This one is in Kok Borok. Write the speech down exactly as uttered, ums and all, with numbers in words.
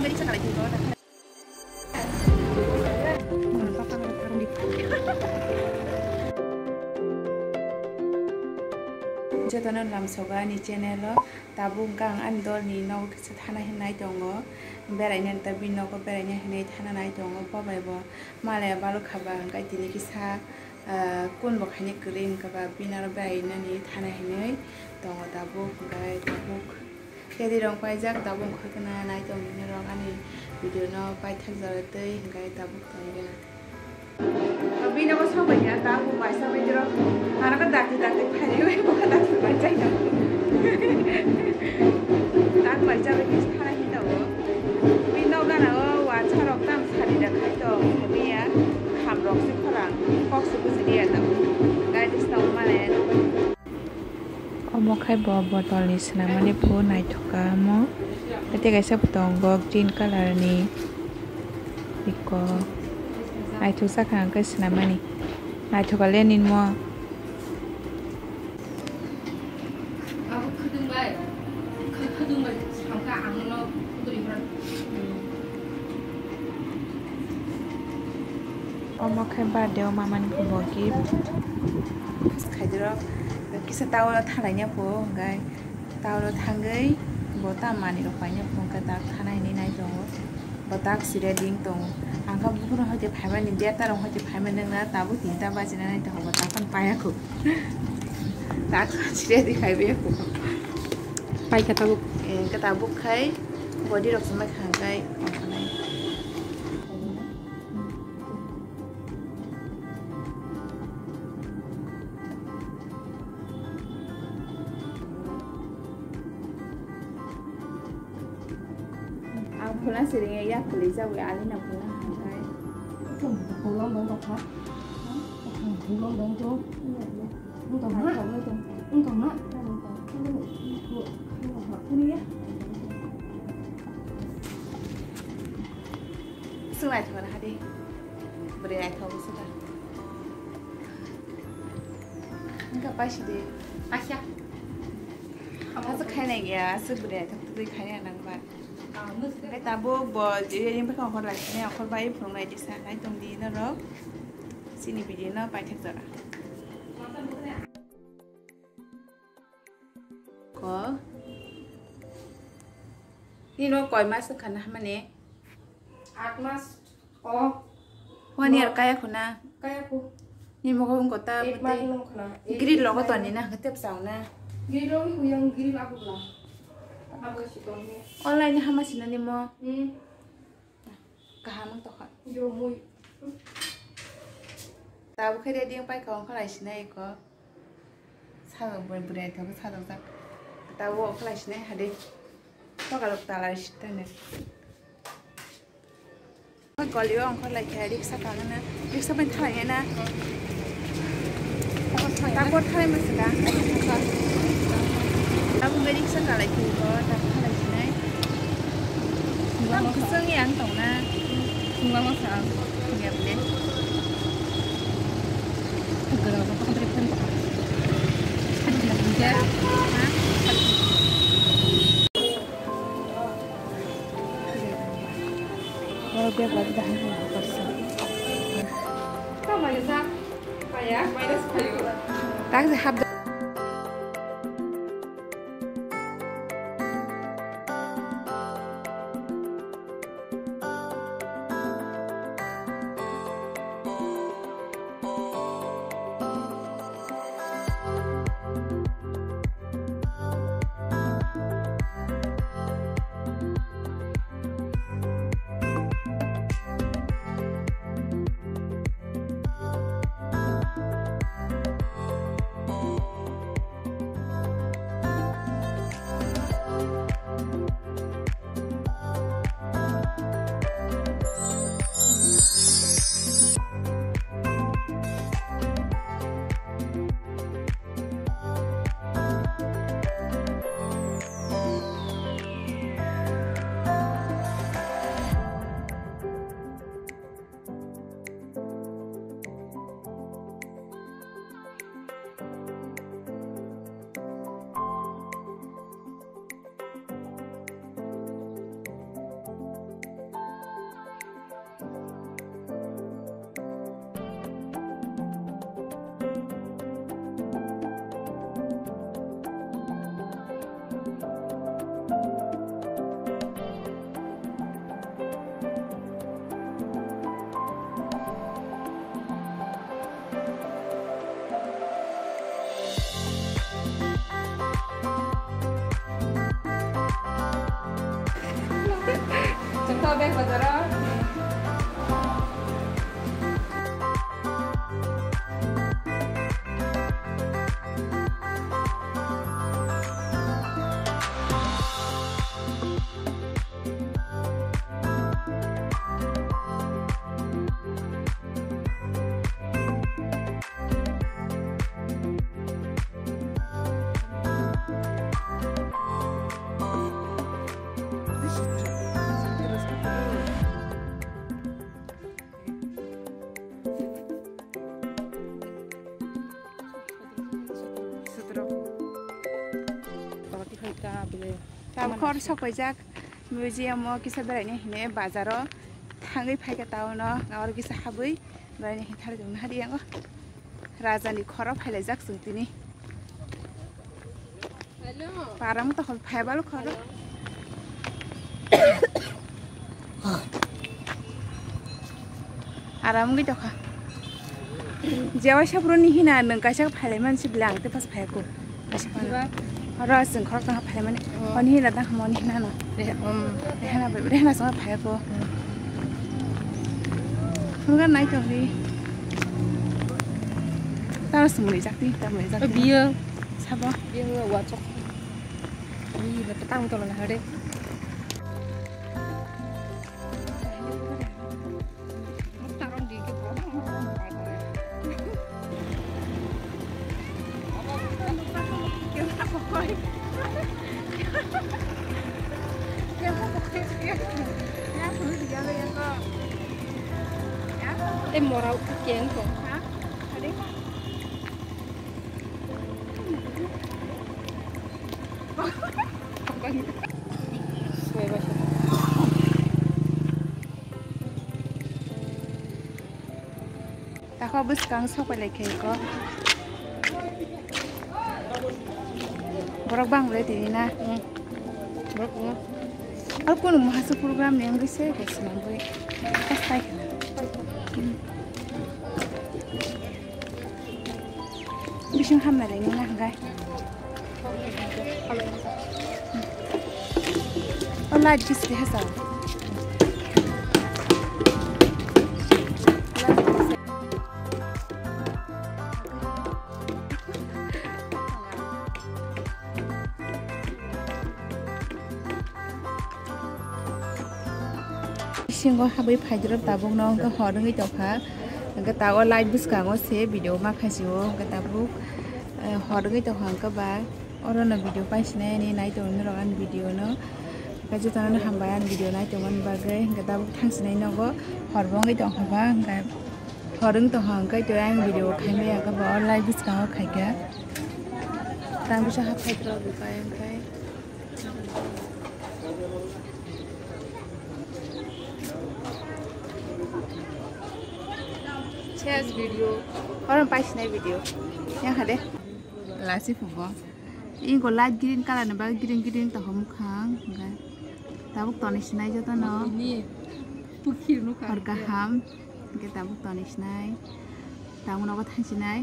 Jotono lamsogo ani channel o, tabuk hwnkhe ang ani dolni nogo kisa thana hinwi nai tongo, beraina ta bini nogo beraina hinwi thana nai tongo, bo bai bo malaya balok khaba hwnkhe tini kisa, ah, kun bo khaina kwrwi hwnkhe ba bini aro berainani thana hinwi tongo tabuk hwnkhe tabuk. Tei rong paijak tabuk wngkha kheno nai tong nini rok ani video no paithak jora tei hwnkhe tabuk tong gana. Bini bo sabai ya tabuk bai sabai jora. Nara ka dakti dakti phai bai bo ka dakti bai chai no. Tak bai chabai kis thara hi tong. Bini no gana o wa charok tam sari da khai tong. Bini ya kham rok si khorang kok si buji ya tong. Gai dis tong mane. Omo khai bo botol ni swnamani phu naithok kha omo. Tei kaisa bo tongo green colour ni. Iko naithok sakha hwnkhe swnamani. Naithok le nini mo. Omo khe birthday o mamani phubo gift. Khaidoro kisa towel o thalaina phuo hwnkhe towel o thangwi bo ta manwi rok paina phuo hwnkhe tak thana hinwi nai tongo. Bo tak sire ding tongo. Ang kha bukhuk rok hoite phaimani deta rok hoite phaimani wngna tabuk tinta bajina nai tongo bo tak phano paiya kho. Tak sire di khai baiya kho. Paikha tabuk. Eh, hwnkhe tabuk khai body rok swmai kha hwnkhe. Ang phulna siring ya kwlwi jagwi alina phulna hwnkhai. Phulna dong tokha. Phulna dong to. Wng tong na? Wng tong na? Wng tong na? Swng naithok na hadi. Bwrwi naithok swkha. Wngkha paisidi. Paisa. Aswk khainai ya, aswk bwrwi naithok twi khainai nang ba. Hwnkhe tabuk bo je ring bwkha okhor lai sini okhor bai phunuknai jesa khai tongdi norok. Chini video no paithak jora. Ko. Nino koi mas wngkha na hamani? Aat mas. O. One year kaya khuna. Kaya khu. Ni mogo wngko ta. Eight month wngkha na. Grill logo toni na hwtep sao na. Grill logo huyang grill abu bla. Abu si toni. Online ni hama sina ni mo. Hmm. Kaham wng tokha. Yo mui. Tabuk khe ready wng paikha wngkha lai sinai ko. Sajok bai bwrwi naithok sajokjak. Tabuk wngkha lai sinai hade. Tokalok talar sitane. Goli o wngkha lai khe riksa kagana. Riksa bai thalai na. Tabuk thalai masa ka. Tabuk bai riksa kalai khe bo tabuk thalai sinai. Tam kusung yang tong na. Sungla masa. Iya bele. Gara apa kau beri pun. Ada yang kerja. Hah? Oro bag lagi dah ni. Sama aja sah. Kayak minus kayu. Tak sehat. Bag bazar o. Tabuk hor sok paijak museum o kisa beraina hine bazar o thangwi phaikha town o aro kisa habwi beraina hine thari tongna hadi yango raja ni khoro phailaijak chwng tini. Param to hol phai bal khoro. Aram gwi tokha. Jewa sapro ni hina nang kaisa phailai man si blang te pas phai ko. Kaisa phan. Ora sing khor ta phai mani. Oh. Oni hina ta mo ni hina no. Rehana bai rehana sa phai ko. Hmm. Hunga nai tong ri. Tara sumui jak ti, tara mui jak ti. Biyo. Sabo. Biyo wa chok. Ui, ba ta tang to la hare. Tei mora keng tong. Tako bwskang sok pai lai khe ko. Borok bang le tini na. Hmm. Borok bang. Al kono mahasu program ni wngwi se ko swnam bai. Kastai khna. Hmm. Bising hamna le ni na hwnkhe. O light kisi hesa. Bisingo habwi phaidrop tabukno hwnkhe hor wngwi tongkha. Hwnkhe tabuk light bwskango se video ma khaisio hwnkhe tabuk, eh, hor wngwi tongkha hwnkhe ba. Oro no video paisinai ani nai tongo norok ani video no. Hwnkhe jotono no hambai ani video nai tongmani bagwi. Hwnkhe tabuk thangsinai nogo hor bo wngwi tongkha ba hwnkhe hor wng tongkha hwnkhe to ang video khaimaya hwnkhe bo live bwskango khaikha. Tang bisa haphai rok bai hwnkhe. Ses video. Oro paisinai video. Yang hade. Lasi phubo. Ingo light green color ni bagwi green green to hom khang. Tabuk toni sinai joto no. Hor kaham. Hwnkhe tabuk toni sinai. Tabuk nogo thang sinai.